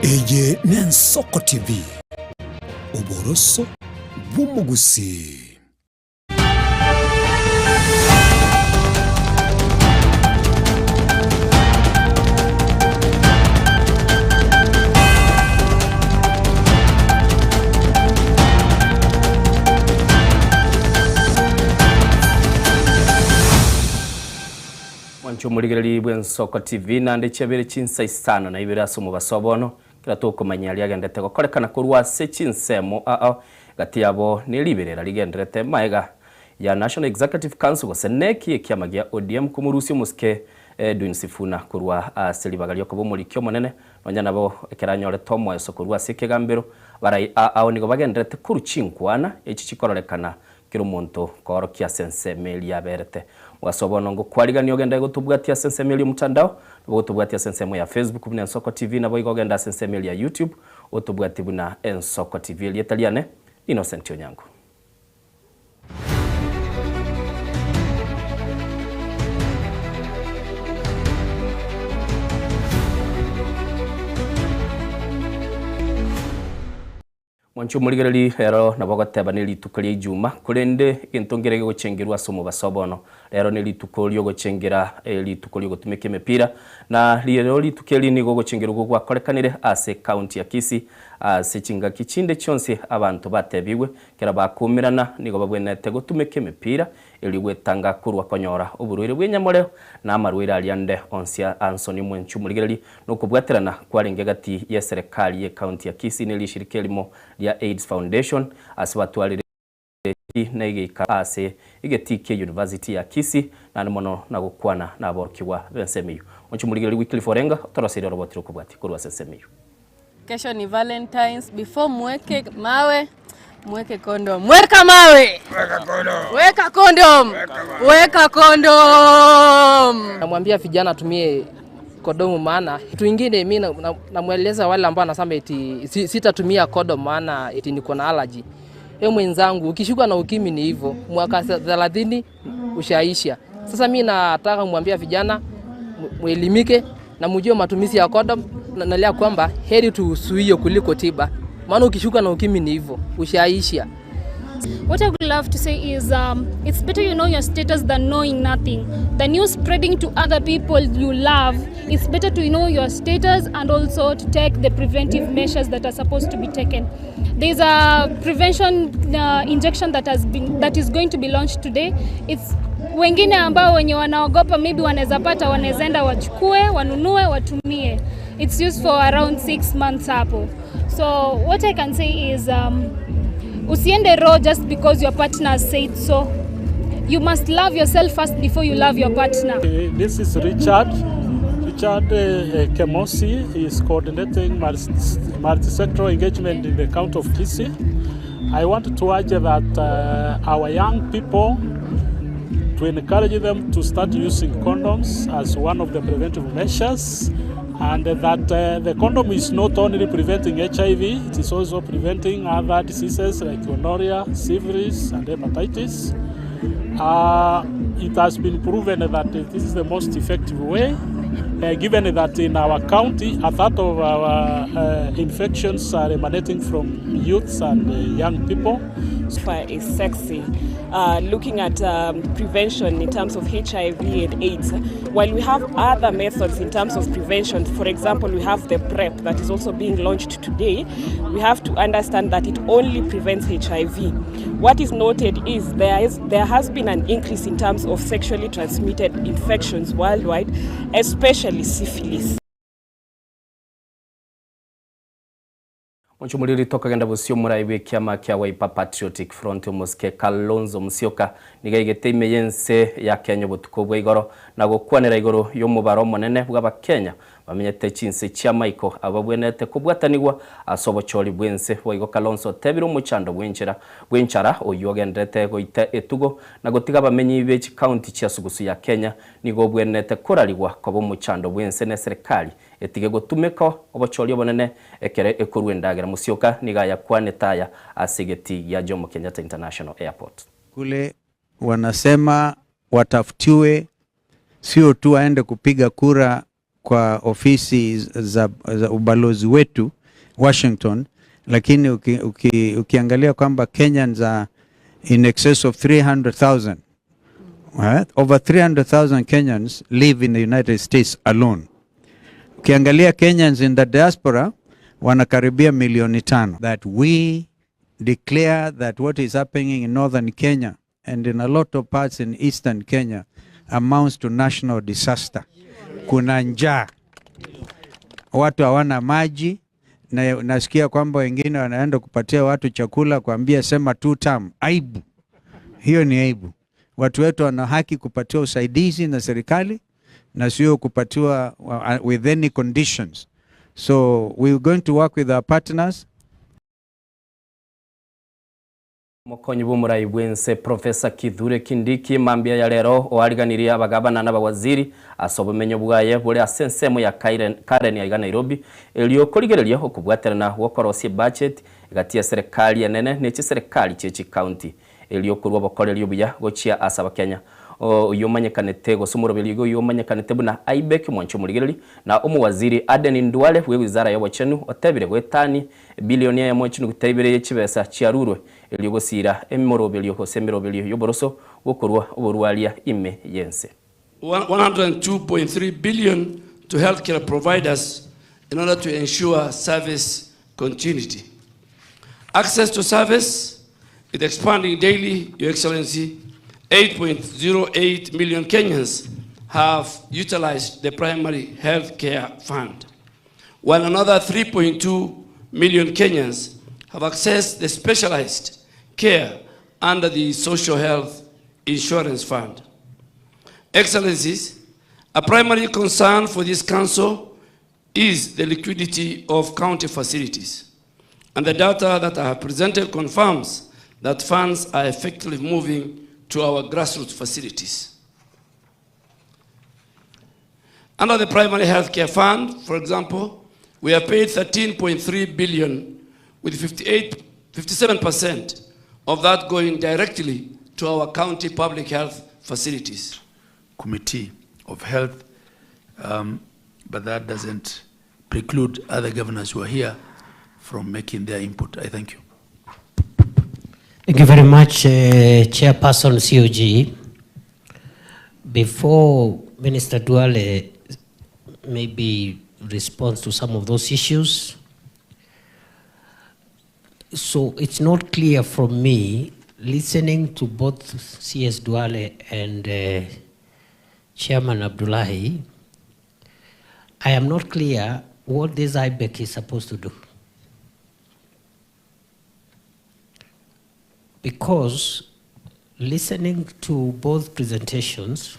Eye n'Ensoko TV, oboroso bw'omogusii. Mwanche omorigereri bw'Ensoko TV naende chiabere chinsa isano na ibere ase omobaso bono kera tokomanya aria agendete gokorekana korwa ase chinsemo ao gati yabo ne riberera rigenderete maega ya National Executive Council gose NEC ekiama gia ODM komorusia omosike Edwin Sifuna korwa ase ribaga riokoba omoriki omonene nonya nabo ekero anyorete omoeso korwa ase ekegambero barai ao nigo bagenderete korwa chinkwana echi chikororekana kera omonto koorokia ase ensemo eria aberete. Ogasoa bono ngokwarigania ogende gotobwatia ase ensemo eria omotandao, nabo gotobwatia ase ensemo ya Facebook buna Ensoko TV, naboigo ogende ase ensemo eria ya YouTube otobwatie buna Ensoko TV. Erieta riane Innocent Onyango. Mwanche omorigereria, ero nabo ogoteba nerituko ria Ijuma, korende egento nkere gegochengerwa ase omobaso bono. Rero nerituko riogochengera rituko riogotumeka emepira, na riero rituko eri nigo ogochengerwa okwo gwakorekanire ase ecounty ya Kisii ase chingaki chinde chionsi abanto batebigwe kera bakoumerana nigo babwenerete gotumeka emepira erio gwetanga korwa konyora oborwaire bw'enyamoreo na amarwaire aria ande onsi Anthony Mwenchu omorigereria nokobwaterana kwarenge gati y'eserekari y'ecounty ya Kisii ne rishirika erimo ria AIDS Foundation ase batwarire na egeikaro ase egetii kia University ya Kisii naende mono na gokwana naborokigwa b'ensemo eyio. Mwenchu omorigereria Wycliffe Orenga otoroseirie oroboti rokobwatia korwa ase ensemo eyio. Kesho ni Valentine's. Before mweke mawe, mweke condom. Weka mawe. Weka condom. Weka condom. Weka condom. Namwambia vijana atumie kondomu, maana kitu ingine mimi namweleza wale ambao anasema eti sitatumia kondomu maana eti niko na allergy. Wewe mwenzangu, ukishikwa na ukimwi ni hivyo, mwaka 30 ushaisha. Sasa mimi nataka kumwambia vijana muelimike na mjue matumizi ya kondom, na nalia kwamba heri tuzuie kuliko tiba, maana ukishuka na ukimwi ni hivyo, ushaisha. What I would love to say is it's better you know your status than knowing nothing. Than you spreading to other people you love, it's better to know your status and also to take the preventive measures that are supposed to be taken. There's a prevention injection that has been, that is going to be launched today. It's wengine ambao wenye wanaogopa maybe wanaweza pata, wanaweza enda wachukue, wanunue, watumie. It's used for around 6 months hapo. So what I can say is usiende raw just because your partner said so. You must love yourself first before you love your partner. This is Richard. Richard Kemosi is coordinating multi-sectoral engagement in the county of Kisii. I want to urge that our young people, to encourage them to start using condoms as one of the preventive measures, and that the condom is not only preventing HIV, it is also preventing other diseases like gonorrhea, syphilis, and hepatitis. It has been proven that this is the most effective way, given that in our county, a third of our infections are emanating from youths and young people. Is sexy. Looking at prevention in terms of HIV and AIDS, while we have other methods in terms of prevention, for example, we have the PrEP that is also being launched today, we have to understand that it only prevents HIV. What is noted is there has been an increase in terms of sexually transmitted infections worldwide, especially syphilis. Monchumuriri tokagenda bosio omorai bw'ekiama kia Wiper Patriotic Front omosike Kalonzo Musyoka niga aigete ime y'ense ya Kenya obotuko bwa igoro na gokwanera igoro y'omobaro omonene bw'abakenya bamenyete chinse chia maiko ababwenete kobwatanigwa ase obochori bw'ense boigo Kalonzo otebire omochando bw'enchera bw'enchara oywo ogenderete goita etugo na gotiga abamenyi be chikaunti chia sugusu ya Kenya nigo obwenete korarigwa koba omochando bw'ense na eserikali etige gotumeka obochori obonene ekere ekorwa endagera Musyoka niga yakwanete aya ase egeti gia Jomo Kenyatta International Airport. Kule wanasema watafutiwe, sio tu aende kupiga kura kwa ofisi za ubalozi wetu, Washington, lakini ukiangalia kwamba Kenyans are in excess of 300,000. Right? Over 300,000 Kenyans live in the United States alone. Ukiangalia Kenyans in the diaspora wanakaribia milioni 5. That we declare that what is happening in northern Kenya and in a lot of parts in eastern Kenya amounts to national disaster. Kuna njaa, watu hawana maji, na nasikia kwamba wengine wanaenda kupatia watu chakula, kuambia sema two term. Aibu, hiyo ni aibu. Watu wetu wana haki kupatiwa usaidizi na serikali na sio kupatiwa with any conditions. So we're going to work with our partners. Mokonyi b'omurai bwense Professor Kithure Kindiki mambia ya lero oariganirie abagabana n'abawaziri ase obomenyo bwaye buri ase ensemo ya Karen ya iga Nairobi eriokorigereria okobwaterana gwokorosia budget egati ya serikali enene nechi serikali chechi county eriokorwa obokoreria obuya gochia ase abakenya oyomanyekanete gose omoroberi igo oyomanyekanete buna IBEC mwancho omorigereri na omuwaziri Aden Duale we wizara ya obochenu otebire gwetani bilioni ya mwancho gutaibere chibesa chiarurwe eriogosira emoroberio gose emeroberio yoboroso gokorwa oborwaria ime yense. 102.3 billion to healthcare providers in order to ensure service continuity. Access to service is expanding daily, Your Excellency. 8.08 million Kenyans have utilized the Primary Health Care Fund, while another 3.2 million Kenyans have accessed the specialized care under the Social Health Insurance Fund. Excellencies, a primary concern for this council is the liquidity of county facilities. And the data that I have presented confirms that funds are effectively moving to our grassroots facilities. Under the Primary Health Care Fund, for example, we have paid 13.3 billion, with 57% of that going directly to our county public health facilities. Committee of Health, but that doesn't preclude other governors who are here from making their input. I thank you. Thank you very much, Chairperson COG. Before Minister Duale maybe responds to some of those issues, so it's not clear from me, listening to both CS Duale and Chairman Abdullahi, I am not clear what this IBEC is supposed to do. Because listening to both presentations,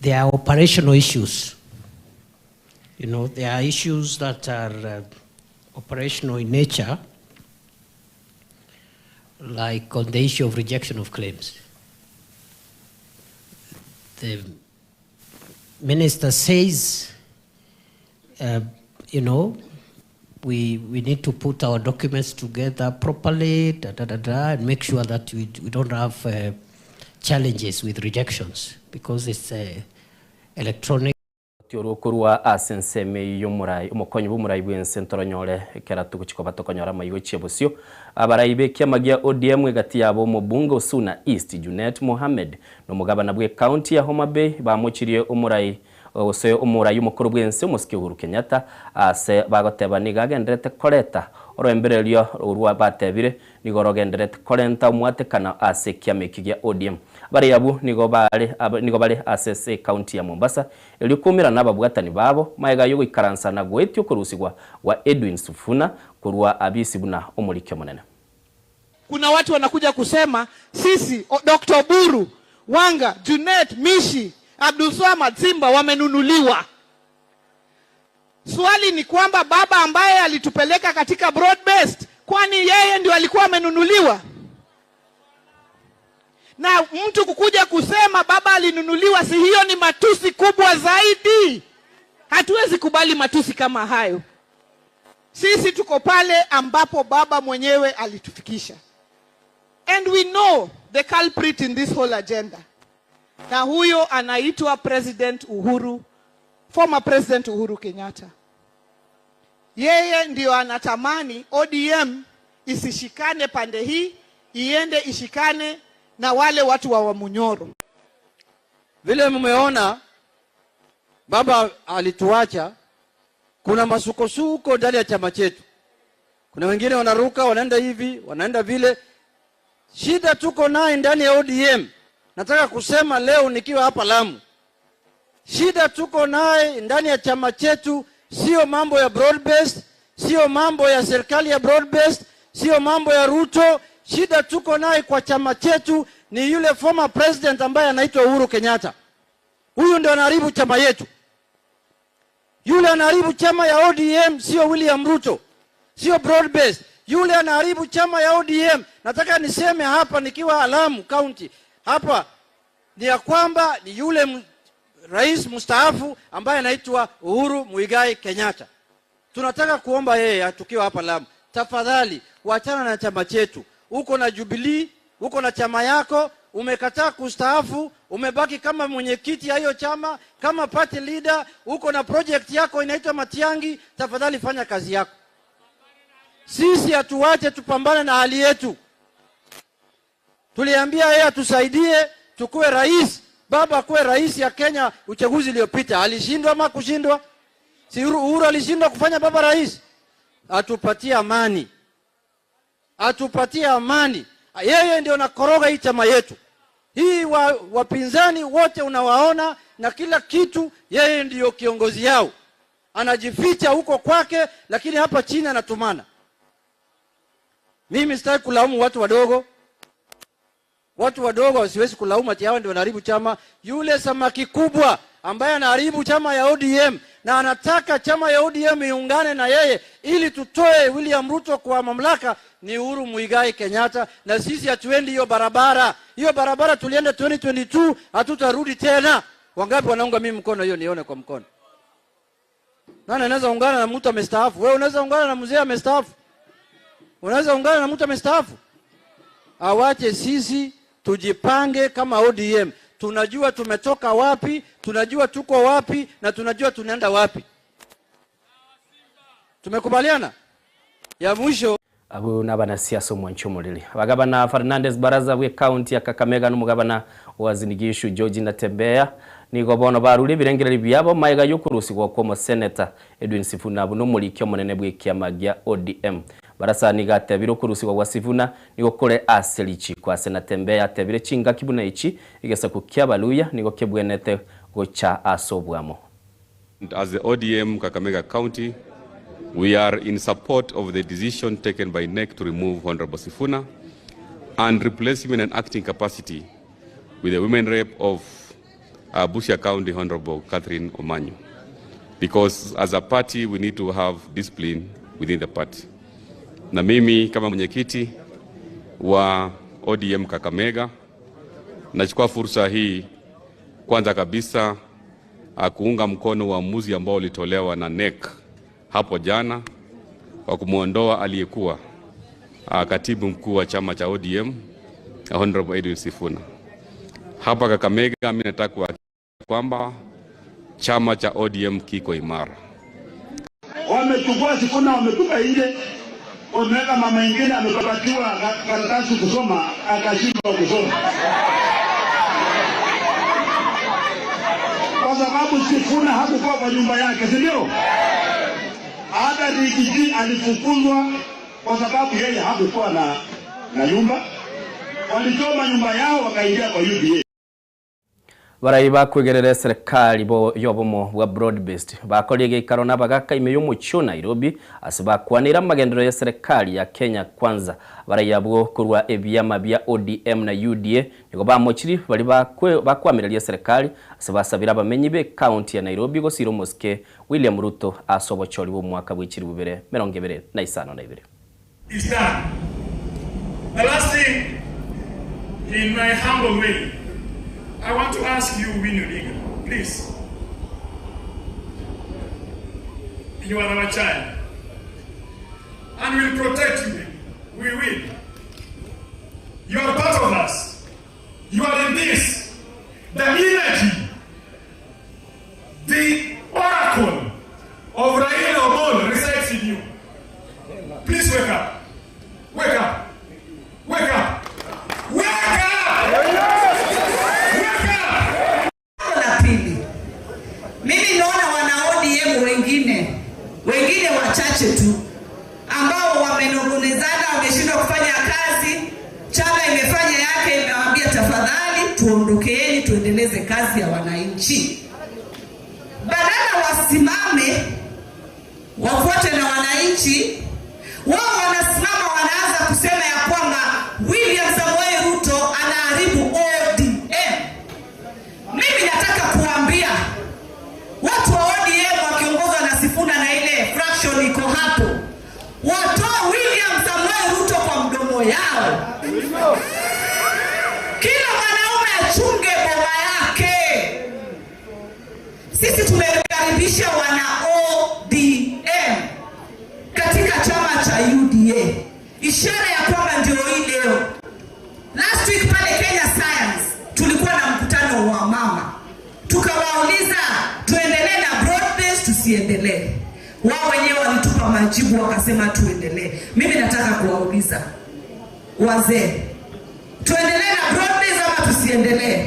there are operational issues. There are issues that are operational in nature, like on the issue of rejection of claims. The minister says, we need to put our documents together properly, da, da, da, da, and make sure that we don't have challenges with rejections because it's electronic. Tiorokorwa ase enseme y'omurai omokonyi bw'omurai bw'ense ntoronyore ekera tuguchikoba tokonyora maigo chiebosio abarai b'ekiama gia ODM egati yabo omobunge Osuna East Junet Mohammed n'omugabana bwe county ya Homa Bay bamochirie omurai ose omurai omokoro bw'ense omosike Uhuru Kenyatta ase bagoteba niga agenderete koreta orwembererio orwa batebire nigo rogenderete korenta omwatekana ase ekiama eki gia ODM. Bari abu nigo bale ase county ya Mombasa elikumira nababwatani babo maega yo ikaransa na gwetyo kurusigwa wa Edwin Sifuna kurwa abisi buna omurike munene. Kuna watu wanakuja kusema sisi Dr. Buru, Wanga, Junet, Mishi, Abdul Swamad, Simba wamenunuliwa. Swali ni kwamba baba ambaye alitupeleka katika broad based, kwani yeye ndio alikuwa amenunuliwa? Na mtu kukuja kusema baba alinunuliwa, si hiyo ni matusi kubwa zaidi? Hatuwezi kubali matusi kama hayo. Sisi tuko pale ambapo baba mwenyewe alitufikisha. And we know the culprit in this whole agenda. Na huyo anaitwa President Uhuru, former President Uhuru Kenyatta. Yeye ndio anatamani ODM isishikane pande hii, iende ishikane na wale watu wa Wamunyoro. Vile mmeona baba alituacha, kuna masukosuko ndani ya chama chetu. Kuna wengine wanaruka, wanaenda hivi, wanaenda vile. Shida tuko naye ndani ya ODM. Nataka kusema leo nikiwa hapa Lamu, shida tuko naye ndani ya chama chetu sio mambo ya broad based, sio mambo ya serikali ya broad based, sio mambo ya Ruto. Shida tuko naye kwa chama chetu ni yule former president ambaye anaitwa Uhuru Kenyatta. Huyu ndio anaharibu chama yetu. Yule anaharibu chama ya ODM sio William Ruto, sio broad based. Yule anaharibu chama ya ODM. Nataka niseme hapa nikiwa Lamu County hapa ni ya kwamba ni yule rais mstaafu ambaye anaitwa Uhuru Muigai Kenyatta. Tunataka kuomba yeye tukiwa hapa Lamu, tafadhali wachana na chama chetu. Uko na Jubilee, uko na chama yako, umekataa kustaafu, umebaki kama mwenyekiti ya hiyo chama, kama party leader, uko na project yako inaitwa Matiang'i, tafadhali fanya kazi yako. Sisi hatuache, tupambane na hali yetu. Tuliambia yeye atusaidie tukue rais, baba kuwe rais ya Kenya. Uchaguzi uliopita alishindwa ama kushindwa? Si Uhuru alishindwa kufanya baba rais? Atupatie amani, atupatie amani. Yeye ndio nakoroga hii chama yetu hii. Wapinzani wote unawaona na kila kitu, yeye ndio kiongozi yao. Anajificha huko kwake, lakini hapa chini anatumana. Mimi sitaki kulaumu watu wadogo. Watu wadogo siwezi kulaumu ati hao ndio wanaharibu chama. Yule samaki kubwa ambaye anaharibu chama ya ODM na anataka chama ya ODM iungane na yeye ili tutoe William Ruto kwa mamlaka ni Uhuru Muigai Kenyatta, na sisi hatuendi hiyo barabara. Hiyo barabara tulienda 2022, hatutarudi tena. Wangapi wanaunga mimi mkono hiyo? Nione kwa mkono. Nani anaweza ungana na mtu amestaafu? Wewe unaweza ungana na mzee amestaafu? Unaweza ungana na mtu amestaafu? Awache sisi tujipange kama ODM. Tunajua tumetoka wapi, tunajua tuko wapi na tunajua tunaenda wapi. Tumekubaliana? Ya mwisho abo n'abanasiasa omwanchomolele abagabana Fernandez Baraza bwe county ya Kakamega n'umugabana wa Zinigishu George Natembeya nigo bono baruri birengereri byabo maega yokurusigwa kwa Senator Edwin Sifuna abo n'omuriki omunene bwe kiama gya ODM. Barasa nigatebire okurusigwa kwa Sifuna nigo kore aselichi kwa Natembeya atebire chinga kibuna ichi igesa kukyabaluya nigo kebwenete gocha asobwamo. As the ODM Kakamega County, we are in support of the decision taken by NEC to remove Honorable Sifuna and replace him in an acting capacity with the women rep of Busia County, Honorable Catherine Omanyo. Because as a party, we need to have discipline within the party. Na mimi kama mwenyekiti wa ODM Kakamega, nachukua fursa hii kwanza kabisa kuunga mkono uamuzi ambao ulitolewa na NEC hapo jana wa kumuondoa aliyekuwa katibu mkuu wa chama cha ODM Honorable Edwin Sifuna. Hapa Kakamega mimi nataka kuhakikisha kwamba chama cha ODM kiko imara. Wamechukua Sifuna, wametupa nje, wameweka mama mwingine amepatiwa karatasi kusoma akashindwa kusoma. Kwa sababu Sifuna hakukuwa kwa nyumba yake, si ndio? Hata Rigiji alifukuzwa kwa sababu yeye hakukuwa na nyumba. Walichoma nyumba yao wakaingia kwa UDA. Barai bakwegerere serikali bo yobomo bwa broad based bakorie gikaro nabagaka ime yomucho Nairobi asibakwanira magendero ya serikali ya Kenya Kwanza. Barai abwo kurwa ebyama bya ODM na UDA niko bamochiri bali bakwamiraria serikali asibasabira abamenyi be county ya Nairobi gosiro moske William Ruto asobochori bo mwaka bw'ikiri bubere 2052. Is done. The last thing, in my humble way, I want to ask you, Winnie Odinga, please. You are our child. And we'll protect you. We will. You are part of us. You are in this. The energy, the oracle of Raila Amolo resides in you. Endeleeni, tuendeleze kazi ya wananchi. Badala wasimame wafuate na wananchi, wao wanasimama wanaanza kusema ya kwamba William Samoei Ruto anaharibu ODM. Mimi nataka kuambia watu wa ODM wakiongozwa na Sifuna na ile fraction iko hapo, watoe William Samoei Ruto kwa mdomo yao. Kila mwanaume achunge boma yake. Sisi tumekaribisha wana ODM katika chama cha UDA, ishara ya kwamba ndio hii leo. Last week pale Kenya Science tulikuwa na mkutano wa mama, tukawauliza tuendelee na broad base, tusiendelee. Wao wenyewe walitupa majibu wakasema tuendelee. Mimi nataka kuwauliza wazee, tuendelee na broad base ama tusiendelee?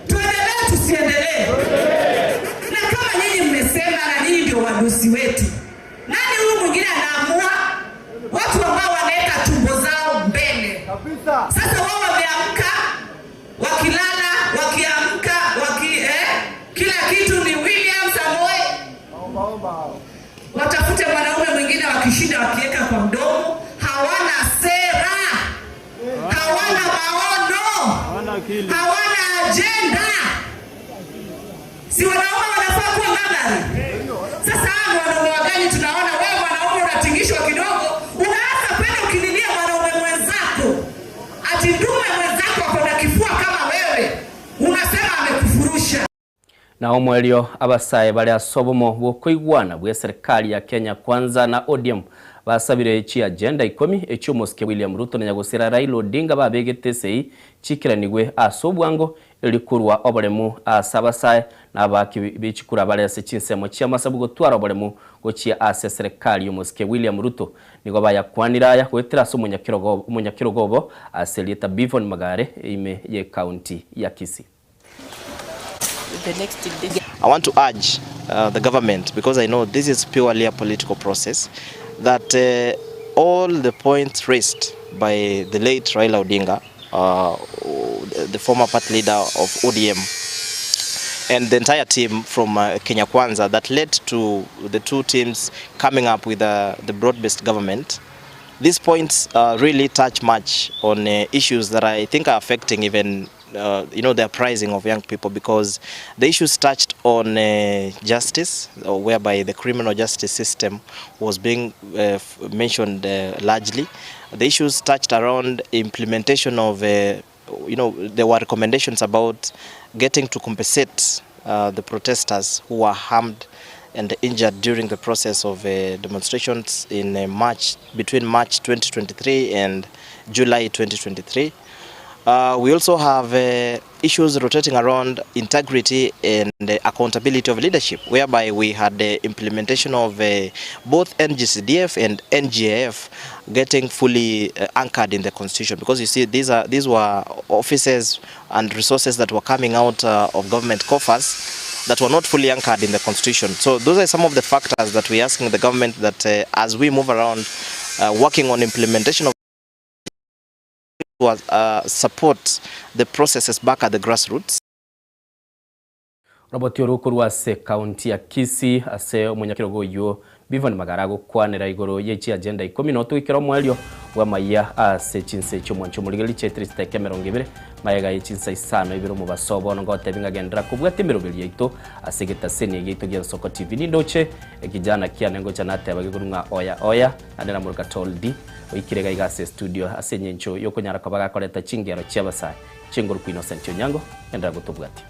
Tuendelee, tusiendelee? Na kama nyinyi mmesema na nyinyi ndio wadosi wetu, nani huyu mwingine anaamua? Watu ambao wanaweka tumbo zao mbele. Sasa wao wameamka, wakilala, wakiamka, kila kitu ni William Samoei. Watafute mwanaume mwingine wakishinda wakiweka kwa mdomo. Hawana sera, hawana maono, hawana agenda. Si wanaume wanafaa kuwa ngangari? Sasa hawa wanaume wagani tunaona? Wewe mwanaume unatingishwa kidogo, unaanza kwenda ukililia mwanaume mwenzako, ati ndume mwenzako ako na kifua kama wewe, unasema amekufurusha. Na omwelio abasaye bali asobomo bwokoigwana bwe serikali ya Kenya Kwanza na ODM basabire chi agenda 10 ekyomosike William Ruto na nyagosera Raila Odinga babegete sei chikiranigwe asobwango elikurwa obolemu asabasaye nabaki bichikura balese chinsemo chiamasabu gotwara obolemu gochia ase serikali yomosike William Ruto nigo bayakwanira ya kwetera so munyakirogobo aselieta Bivon Magare ime ye county ya Kisii. The next day. I want to urge the government, because I know this is purely a political process, that all the points raised by the late Raila Odinga, the former party leader of ODM, and the entire team from Kenya Kwanza that led to the two teams coming up with the broad-based government, these points really touch much on issues that I think are affecting even the uprising of young people, because the issues touched on justice, whereby the criminal justice system was being mentioned largely. The issues touched around implementation of, there were recommendations about getting to compensate the protesters who were harmed and injured during the process of demonstrations in March, between March 2023 and July 2023. We also have issues rotating around integrity and accountability of leadership, whereby we had the implementation of both NGCDF and NGAF getting fully anchored in the constitution, because you see these were offices and resources that were coming out of government coffers that were not fully anchored in the constitution. So those are some of the factors that we're asking the government that as we move around working on implementation of support the processes back at the grassroots. Robert Yorukuru ase county ya Kisii ase omunyakirogo yo Bivon Magara gokwanera igoro yechi agenda 10 no tuikero mwelio wa maya ase chinse chomwancho muligeli chetriste kemerongo ibere mayega yechinsa isano ibiro mu basobo ngote bingagendera kubwate mirobeli yaito ase getaseni yaito gya Soko TV ni ndoche ekijana kia nengo chanate abagigurunga oya oya anera muruka toldi oikirega igase studio ase nyencho yokonyara kabaga koleta chingero chiabasai chinguru ku Innocent Onyango endera gutubwati.